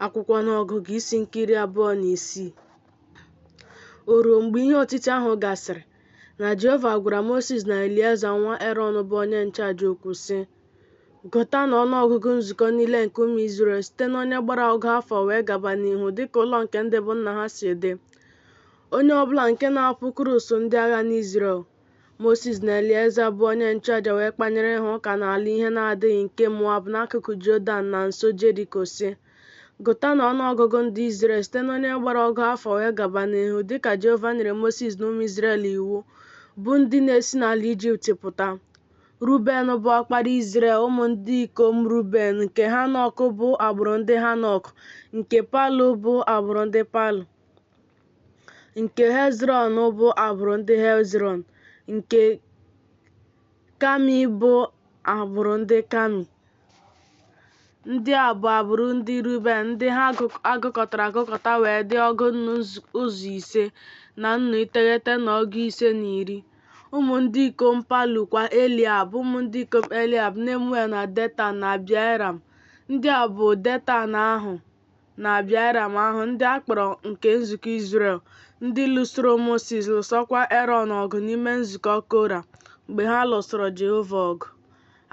Akwụkwọ Ọnụọgụgụ isi nke 26. O ruo mgbe ihe otiti ahụ gasịrị, na Jehova gwara Mosis na Elieza nwa Erọn bụ onye nchụaja okwu, sị, Gụtanụ ọnụ ọgụgụ nzukọ niile nke ụmụ Izrel site n'onye gbara ọgụ afọ wee gaba n'ihu, dị ka ụlọ nke ndị bụ nna ha si dị, onye ọ bụla nke na-apụkwuru usuu ndị agha n'Izrel. Mosis na Elieza bụ onye nchụaja wee kpanyere ha ụka n'ala ihe na-adịghị nke Moab n'akụkụ Jọdan na nso Jeriko, sị, Gụtanụ ọnụ ọgụgụ ndị Izrel site n'onye gbara ọgụ afọ wee gaba n'ihu, dị ka Jehova nyere Mosis na ụmụ Izrel iwu, bụ ndị na-esi n'ala Ijipt pụta. Ruben bụ ọkpara Izrel. Ụmụ ndị ikom Ruben, nke Hanọk bụ agbụrụ ndị Hanọk, nke Palu bụ agbụrụ ndị Palu, nke Hezrọn bụ agbụrụ ndị Hezrọn, nke Kami bụ agbụrụ ndị Kami. Ndị a bụ agbụrụ ndị Ruben, ndị ha a gụkọtara agụkọta wee dị ọgụ nnu ụzọ ise na nnu iteghete na ọgụ ise na iri. Ụmụ ndị ikom Palu kwa Eliab, ụmụ ndị ikom Eliab, Nemuel na Detan na Abiram. Ndị a bụ Detan ahụ na Abiram ahụ, ndị a kpọrọ nke nzukọ Izrel, ndị lụsoro Mosis, lụsokwa Erọn ọgụ n'ime nzukọ Kora, mgbe ha lụsoro Jehova ọgụ.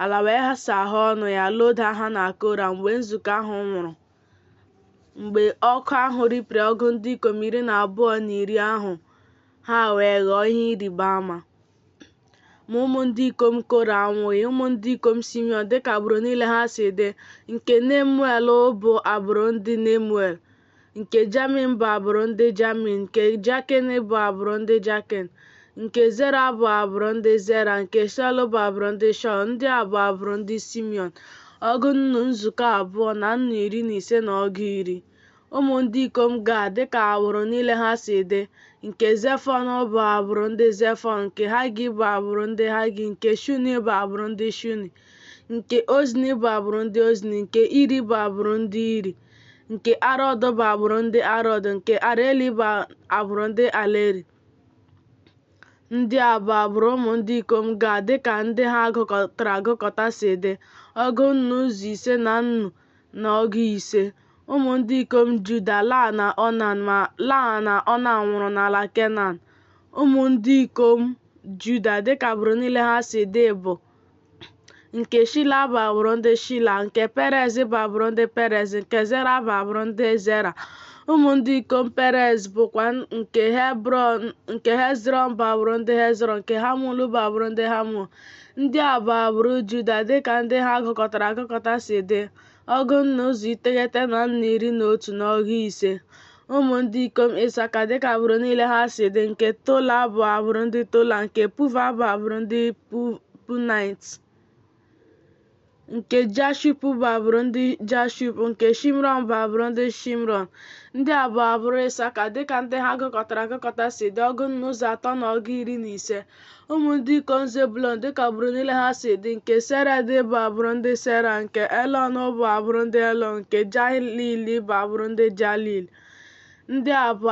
Ala wee saghee ọnụ ya, loda ha na Kora mgbe nzukọ ahụ nwụrụ. Mgbe ọkụ ahụ ripịara ọgụ ndị ikom 12 na iri ahụ, ha wee ghọọ ihe ịrịba ama. Ma ụmụ ndị ikom Kora anwụghị. Ụmụ ndị ikom Simiọn, dịka agbụrụ niile ha si dị, nke Nemuel bụ agbụrụ ndị Nemuel, nke Jamin bụ agbụrụ ndị Jamin, nke Jakin bụ agbụrụ ndị Jakin, nke Zera bụ agbụrụ ndị Zera, nke Shaul bụ agbụrụ ndị Shaul. Ndị a bụ agbụrụ ndị Simiọn, ọgụ nnu nzukọ abụọ na nnu 15 na ọgụ iri. Ụmụ ndị ikom Gad, dịka agbụrụ niile ha si dị, nke Zefọn bụ agbụrụ ndị Zefọn, nke Hagi bụ agbụrụ ndị Hagi, nke Shuni bụ agbụrụ ndị Shuni, nke Ozni bụ agbụrụ ndị Ozni, nke Iri bụ agbụrụ ndị Iri, nke Arọd bụ agbụrụ ndị Arọd, nke Areli bụ agbụrụ ndị Aleri. Ndị a bụ agbụrụ ụmụ ndị ikom Gad, dịka ndị ha gụkọtara agụkọta si dị, ọgụ nnu ụzọ ise na nnu na ọgụ ise. Ụmụ ndị ikom Juda, Laa na Onan, ma Laa na Onan nwụrụ n'ala Kenan. Ụmụ ndị ikom Juda, dịka agbụrụ niile ha si dị bụ, nke Shila bụ agbụrụ ndị Shila, nke Perez bụ agbụrụ ndị Perez, nke Zera bụ agbụrụ ndị Zera. Ụmụ ndị ikom Perez bụkwa nke Hezrọn bụ agbụrụ ndị Hezrọn, nke Hamul bụ agbụrụ ndị Hamul. Ndị a bụ agbụrụ Juda dịka ndị ha gụkọtara agụkọta si dị, ọgụ nnu ụzọ iteghete na nnu 11 na ọgụ ise. Ụmụ ndị ikom Ịsaka dịka agbụrụ niile ha si dị, nke Tola bụ agbụrụ ndị Tola, nke Puva bụ agbụrụ ndị Punait, nke Jashub bụ agbụrụ ndị Jashub, nke Shimrọn bụ agbụrụ ndị Shimrọn. Ndị a bụ agbụrụ Ịsaka dịka ndị ha gụkọtara agụkọta si dị, ọgụ nnu ụzọ atọ na ọgụ 15. Ụmụ ndị ikom Zebụlọn dịka agbụrụ niile ha si dị, nke Sered bụ agbụrụ ndị Sered, nke Elọn bụ agbụrụ ndị Elọn, nke Jahliel bụ agbụrụ ndị Jahliel. Ndị a bụ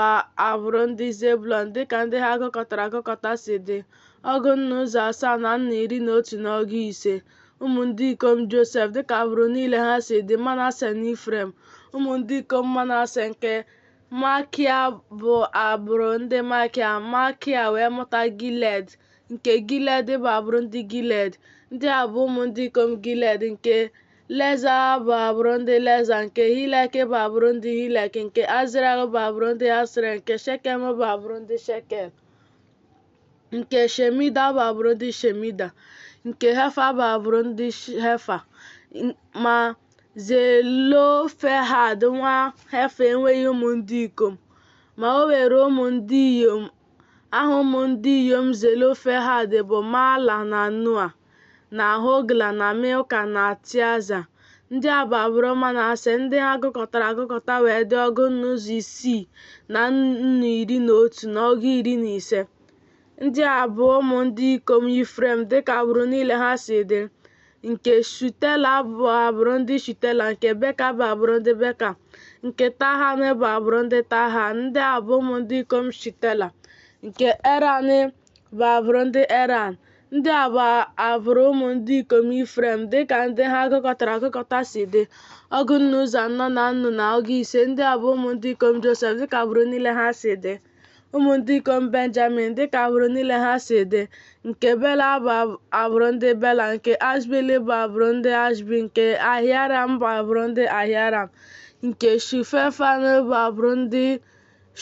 agbụrụ ndị Zebụlọn dịka ndị ha gụkọtara agụkọta si dị, ọgụ nnu ụzọ asaa na nnu 11 na ọgụ ise. Ụmụ ndị ikom Josef dịka agbụrụ niile ha si dị, Manase na Ifrem. Ụmụ ndị ikom Manase, nke Makia bụ agbụrụ ndị Makia. Makia wee mụta Gilead, nke Gilead bụ agbụrụ ndị Gilead. Ndị a bụ ụmụ ndị ikom Gilead, nke Leza bụ agbụrụ ndị Leza, nke Hilek bụ agbụrụ ndị Hilek, nke Azriel bụ agbụrụ ndị Asriel, nke Shekem bụ agbụrụ ndị Shekem. Nke Shemida bụ agbụrụ ndị Shemida, nke Hefa bụ agbụrụ ndị Hefa. Ma Zelofehad nwa Hefa enweghị ụmụ ndị ikom, ma o nwere ụmụ ndị inyom. Aha ụmụ ndị inyom Zelofehad bụ Mahla na Noa na Hogla na Milka na Tịaza. Ndị a bụ agbụrụ Manase, ndị ha gụkọtara agụkọta wee dị ọgụ nnu ụzọ isii na nnu 11 na ọgụ 15. Ndị a bụ ụmụ ndị ikom Ifrem dịka agbụrụ niile ha si dị. Nke Shutela bụ agbụrụ ndị Shutela, nke Beka bụ agbụrụ ndị Beka, nke Tahan bụ agbụrụ ndị Tahan. Ndị a bụ ụmụ ndị ikom Shutela. Nke Eran bụ agbụrụ ndị Eran. Ndị a bụ agbụrụ ụmụ ndị ikom Ifrem, dịka ndị ha gụkọtara agụkọta si dị, ọgụ nnu ụzọ anọ na nnu na ọgụ ise. Ndị a bụ ụmụ ndị ikom Josef, dịka agbụrụ niile ha si dị. Ụmụ ndị ikom Benjamin, dịka agbụrụ niile ha si dị, nke Bela bụ agbụrụ ndị Bela, nke Ashbel bụ agbụrụ ndị Ashbel, nke Ahiram bụ agbụrụ ndị Ahiram, nke Shufam bụ agbụrụ ndị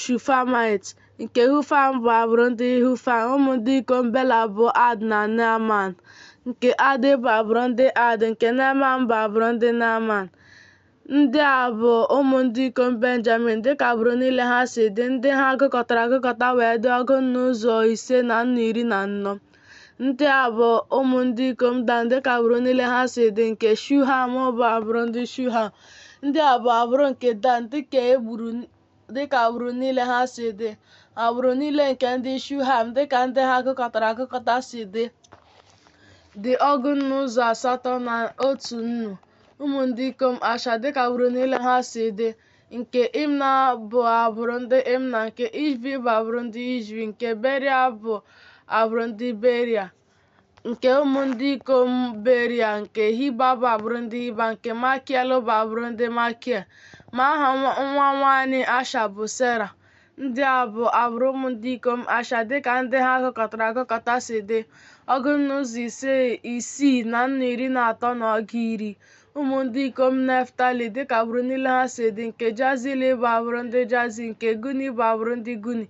Shufamaịt, nke Hufam bụ agbụrụ ndị Hufam. Ụmụ ndị ikom Bela bụ Ad na Neaman. Nke Ad bụ agbụrụ ndị Ad, nke Neaman bụ agbụrụ ndị Neaman. Ndị a bụ ụmụ ndị ikom Benjamin, dịka agbụrụ niile ha si dị, ndị ha gụkọtara agụkọta wee dị ọgụ nnu ụzọ ise na nnu iri na anọ. Ndị a bụ ụmụ ndị ikom Dan, dịka agbụrụ niile ha si dị, nke Shuham bụ agbụrụ ndị Shuham. Ndị a bụ agbụrụ nke Dan, dịka agbụrụ niile ha si dị. Agbụrụ niile nke ndị Shuham, dịka ndị ha gụkọtara agụkọta si dị, dị ọgụ nnu ụzọ asatọ na otu nnu. Ụmụ ndị ikom Asha, dịka agbụrụ niile ha si dị, nke Imna bụ agbụrụ ndị Imna, nke Ishvi bụ agbụrụ ndị Ishvi, nke Beria bụ agbụrụ ndị Beria, nke ụmụ ndị ikom Beria, nke Hiba bụ agbụrụ ndị Hiba, nke Makiel bụ agbụrụ ndị Makiel. Ma aha nwa nwanyị Asha bụ Sera. Ndị a bụ agbụrụ ụmụ ndị ikom Asha, dịka ndị ha gụkọtara agụkọta si dị, ọgụ nnu ụzọ isii na nnu iri na atọ na ọgụ iri. Ụmụ ndị ikom Naftali, dịka agbụrụ niile ha si dị, nke Jazili bụ agbụrụ ndị Jazil, nke Guni bụ agbụrụ ndị Guni,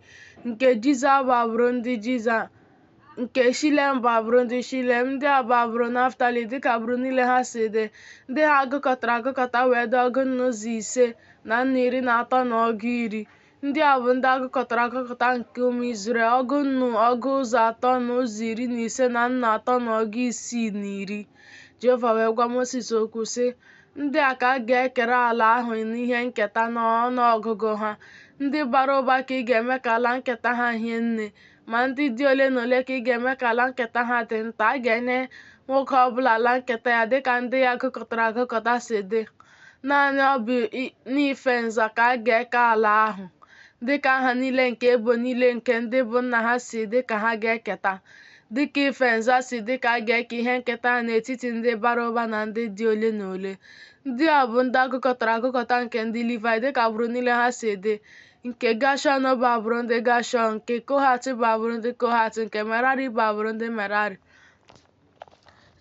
nke Jiza bụ agbụrụ ndị Jiza, nke Shilem bụ agbụrụ ndị Shilem. Ndị a bụ agbụrụ Naftali, dịka agbụrụ niile ha si dị, ndị ha gụkọtara agụkọta wee dị ọgụ nnu ụzọ ise na nnu iri na atọ na ọgụ iri. Ndị a bụ ndị a gụkọtara agụkọta nke ụmụ Izrel, ọgụ nnu ọgụ ụzọ atọ na ụzọ iri na ise na nnu atọ na ọgụ isii na iri. Jehova wee gwa Mosis okwu, sị, Ndị a ka a ga-ekere ala ahụ n'ihe nketa n'ọnụọgụgụ ha. Ndị bara ụba ka ị ga-eme ka ala nketa ha hie nne, ma ndị dị ole na ole ka ị ga-eme ka ala nketa ha dị nta. A ga-enye nwoke ọ bụla ala nketa ya dịka ndị ya gụkọtara agụkọta si dị. Naanị ọ bụ n'ife nza ka a ga-eke ala ahụ, dịka aha niile nke ebo niile nke ndị bụ nna ha si dị ka ha ga-eketa. Dịka ife nza si dị ka a ga-eke ihe nketa ha n'etiti ndị bara ụba na ndị dị ole na ole. Ndị a bụ ndị a gụkọtara agụkọta nke ndị Livaị, dịka agbụrụ niile ha si dị. Nke Gashọn bụ agbụrụ ndị Gashọn, nke Kohat bụ agbụrụ ndị Kohat, nke Merari bụ agbụrụ ndị Merari.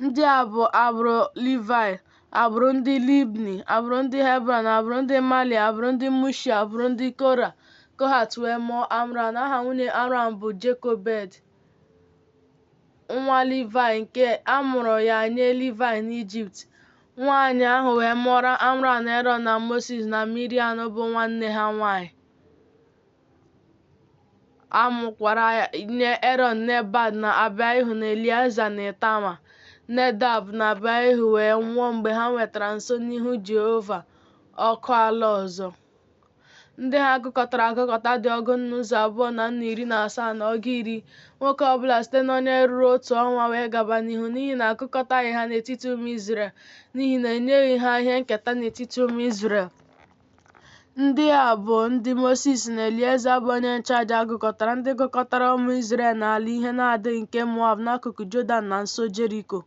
Ndị a bụ agbụrụ Livaị: agbụrụ ndị Libni, agbụrụ ndị Hebrọn, agbụrụ ndị Mali, agbụrụ ndị Mushi, agbụrụ ndị Kora. Kohat wee mụọ Amram. Aha nwunye Amram bụ Jekobed, nwa Livaị, nke a mụrụ ya nye Livaị n'Ijipt. Nwaanyị ahụ wee mụọrọ Amram Erọn na Mosis na Miriam bụ nwanne ha nwaanyị. A mụkwara nye Erọn Nadab na Abihu na Elieza na Itama. Nadab na Abihu wee nwụọ mgbe ha wetara nso n'ihu Jehova ọkụ ala ọzọ. Ndị ha gụkọtara agụkọta dị ọgụ nnu ụzọ abụọ na nnu iri na asaa na ọgụ iri, nwoke ọbụla site n'onye ruru otu ọnwa wee gaba n'ihu, n'ihi na agụkọtaghị ha n'etiti ụmụ Izrel, n'ihi na enyeghị ha ihe nketa n'etiti ụmụ Izrel. Ndị a bụ ndị Mosis na Elieza bụ onye nchụaja gụkọtara, ndị gụkọtara ụmụ Izrel n'ala ihe na-adịghị nke Moab n'akụkụ Jọdan na nso Jeriko.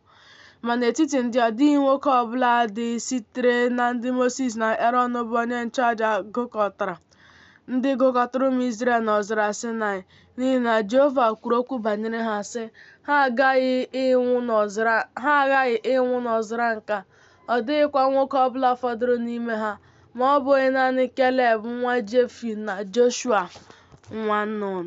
Ma n'etiti ndị a, ọ dịghị nwoke ọ bụla dị sitere na ndị Mosis na Erọn bụ onye nchụaja gụkọtara, ndị gụkọtara ụmụ Izrel n'ọzara Saịnaị, n'ihi na Jehova kwuru okwu banyere ha, sị, Ha aghaghị ịnwụ n'ọzara nke a, ọ dịghịkwa nwoke ọ bụla fọdụrụ n'ime ha, ma ọ bụghị naanị Keleb nwa Jefune na Joshua nwa Nun.